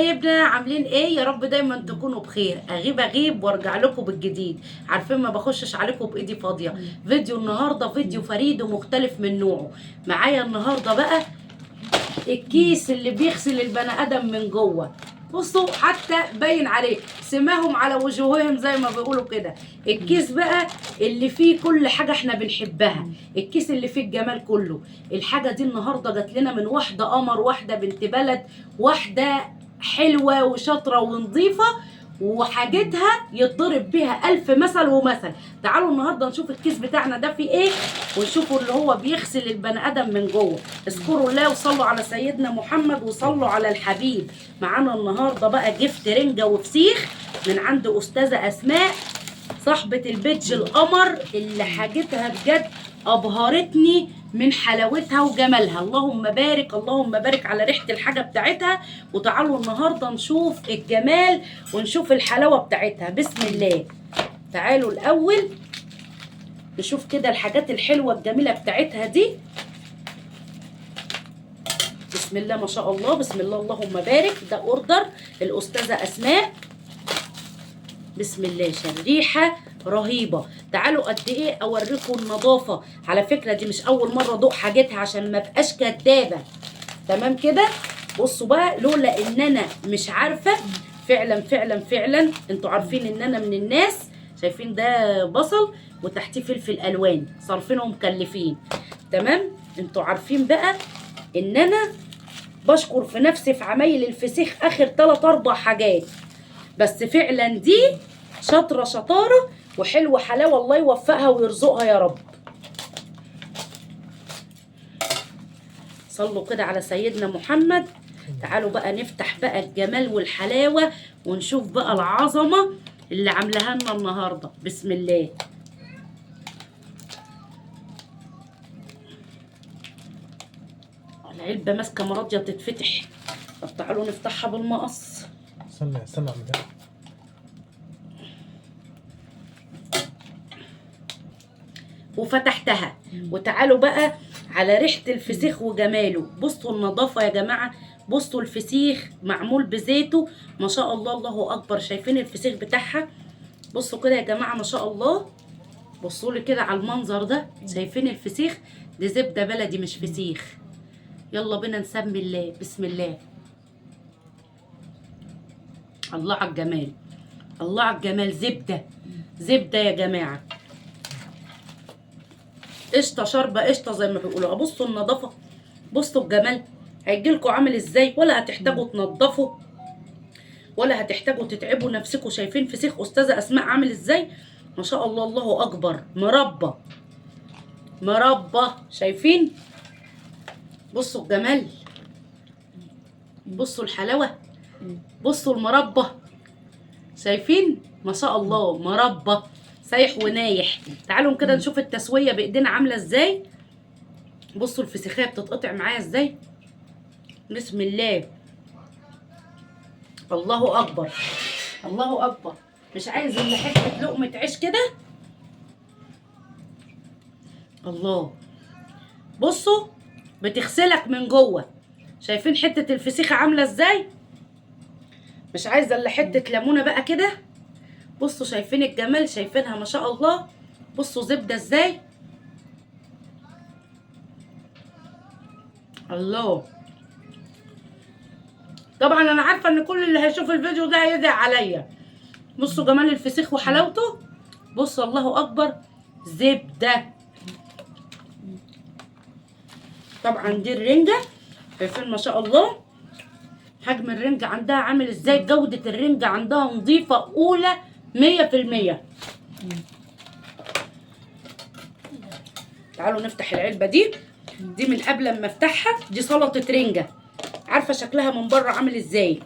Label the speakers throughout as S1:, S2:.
S1: حبايبنا عاملين ايه؟ يا رب دايما تكونوا بخير. اغيب اغيب وارجع لكم بالجديد. عارفين ما بخشش عليكم بايدي فاضية. فيديو النهارده فيديو فريد ومختلف من نوعه. معايا النهارده بقى الكيس اللي بيغسل البني ادم من جوه. بصوا حتى باين عليه سماهم على وجوههم زي ما بيقولوا كده. الكيس بقى اللي فيه كل حاجة احنا بنحبها، الكيس اللي فيه الجمال كله. الحاجة دي النهارده جات لنا من واحدة قمر، واحدة بنت بلد، واحدة حلوة وشاطره ونظيفه، وحاجتها يتضرب بيها الف مثل ومثل. تعالوا النهارده نشوف الكيس بتاعنا ده فيه ايه، ونشوفوا اللي هو بيغسل البني ادم من جوه. اذكروا الله وصلوا على سيدنا محمد وصلوا على الحبيب. معانا النهارده بقى gift رنجه وفسيخ من عند استاذه اسماء صاحبه ال page القمر، اللي حاجتها بجد ابهرتني من حلاوتها وجمالها. اللهم بارك اللهم بارك على ريحه الحاجة بتاعتها. وتعالوا النهارده نشوف الجمال ونشوف الحلاوة بتاعتها. بسم الله. تعالوا الاول نشوف كده الحاجات الحلوة الجميلة بتاعتها دي. بسم الله ما شاء الله، بسم الله اللهم بارك. ده order الاستاذة اسماء. بسم الله، شريحة رهيبة. تعالوا قد ايه اوريكم النظافة. على فكرة دي مش اول مرة ادوق حاجتها عشان ما بقاش كدابه. تمام كده. بصوا بقى، لولا ان انا مش عارفه فعلا فعلا فعلا، انتوا عارفين ان انا من الناس شايفين ده بصل وتحتيه فلفل الوان صارفينهم مكلفين. تمام، انتوا عارفين بقى ان انا بشكر في نفسي في عمايل الفسيخ اخر 3 4 حاجات، بس فعلا دي شاطرة شطارة وحلوه حلاوة. الله يوفقها ويرزقها يا رب. صلوا كده على سيدنا محمد. تعالوا بقى نفتح بقى الجمال والحلاوه ونشوف بقى العظمة اللي عاملاها لنا النهارده. بسم الله. العلبة ماسكه ما راضية تتفتح. طب تعالوا نفتحها بالمقص.
S2: استنى استنى عم ده.
S1: وفتحتها. وتعالوا بقى على ريحة الفسيخ وجماله. بصوا النظافة يا جماعة، بصوا الفسيخ معمول بزيته ما شاء الله، الله أكبر. شايفين الفسيخ بتاعها؟ بصوا كده يا جماعة ما شاء الله. بصوا لي كده على المنظر ده. شايفين الفسيخ؟ دي زبدة بلدي مش فسيخ. يلا بينا نسمي الله. بسم الله. الله على الجمال، الله على الجمال. زبدة زبدة يا جماعة، قشطه شاربه قشطه زي ما بيقولوا. بصوا النظافة، بصوا الجمال هيجيلكوا عامل ازاي. ولا هتحتاجوا تنضفوا ولا هتحتاجوا تتعبوا نفسكم. شايفين فسيخ استاذه اسماء عامل ازاي؟ ما شاء الله، الله اكبر. مربى مربى. شايفين؟ بصوا الجمال، بصوا الحلاوة، بصوا المربى. شايفين؟ ما شاء الله، مربى سايح ونايح. تعالوا كده نشوف التسوية بايدينا عامله ازاي. بصوا الفسيخيه بتتقطع معايا ازاي. بسم الله، الله اكبر الله اكبر. مش عايز الا حتة لقمة عيش كده. الله، بصوا بتغسلك من جوه. شايفين حتة الفسيخه عامله ازاي؟ مش عايزه الا حتة ليمونه بقى كده. بصوا شايفين الجمال، شايفينها ما شاء الله. بصوا زبدة ازاي. الله. طبعا انا عارفه ان كل اللي هيشوف الفيديو ده هيدعي عليا. بصوا جمال الفسيخ وحلاوته. بصوا الله اكبر، زبدة. طبعا دي الرنجه، شايفين ما شاء الله حجم الرنجه عندها عامل ازاي. جوده الرنجه عندها نظيفة اولى 100%. تعالوا نفتح العلبة دي. دي من قبل ما افتحها دي سلطة رنجه، عارفه شكلها من بره عامل ازاي.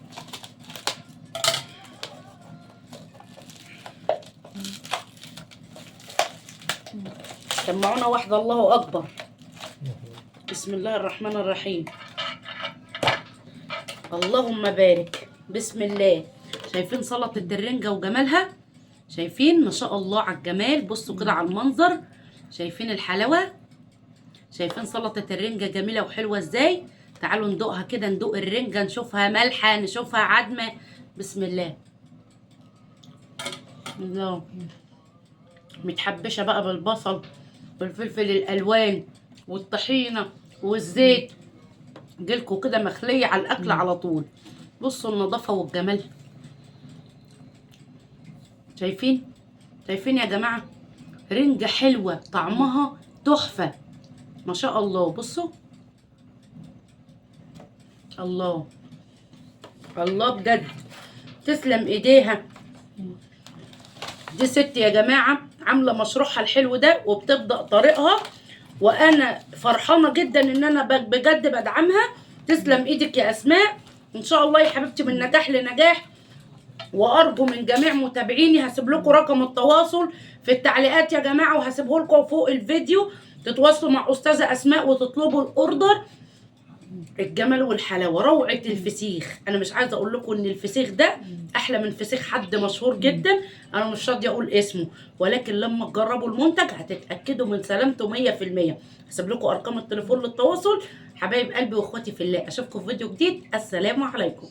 S1: سمعونا واحدة، الله اكبر. بسم الله الرحمن الرحيم، اللهم بارك. بسم الله. شايفين سلطة الرنجه وجمالها؟ شايفين ما شاء الله على الجمال. بصوا كده على المنظر، شايفين الحلاوة؟ شايفين سلطة الرنجه جميلة وحلوه ازاي؟ تعالوا ندوقها كده، ندوق الرنجه، نشوفها مالحة نشوفها عدمه. بسم الله. الله، متحبشه بقى بالبصل والفلفل الالوان والطحينه والزيت، جيلكوا كده مخليه على الاكل على طول. بصوا النظافة والجمال، شايفين؟ شايفين يا جماعة؟ رنجه حلوة طعمها تحفة ما شاء الله. بصوا الله الله بجد، تسلم ايديها دي ست يا جماعة، عامله مشروعها الحلو ده وبتبدا طريقها، وانا فرحانة جدا ان انا بجد بدعمها. تسلم ايدك يا اسماء، ان شاء الله يا حبيبتي من نجاح لنجاح. وارجو من جميع متابعيني، هسيب لكم رقم التواصل في التعليقات يا جماعة، وهسيبه لكم فوق الفيديو، تتواصلوا مع استاذه اسماء وتطلبوا ال order. الجمال والحلاوه، روعه الفسيخ. انا مش عايزه اقول لكم ان الفسيخ ده احلى من فسيخ حد مشهور جدا، انا مش راضية اقول اسمه، ولكن لما تجربوا المنتج هتتاكدوا من سلامته 100%. هسيب لكم ارقام التليفون للتواصل. حبايب قلبي واخواتي في الله، اشوفكم في فيديو جديد. السلام عليكم.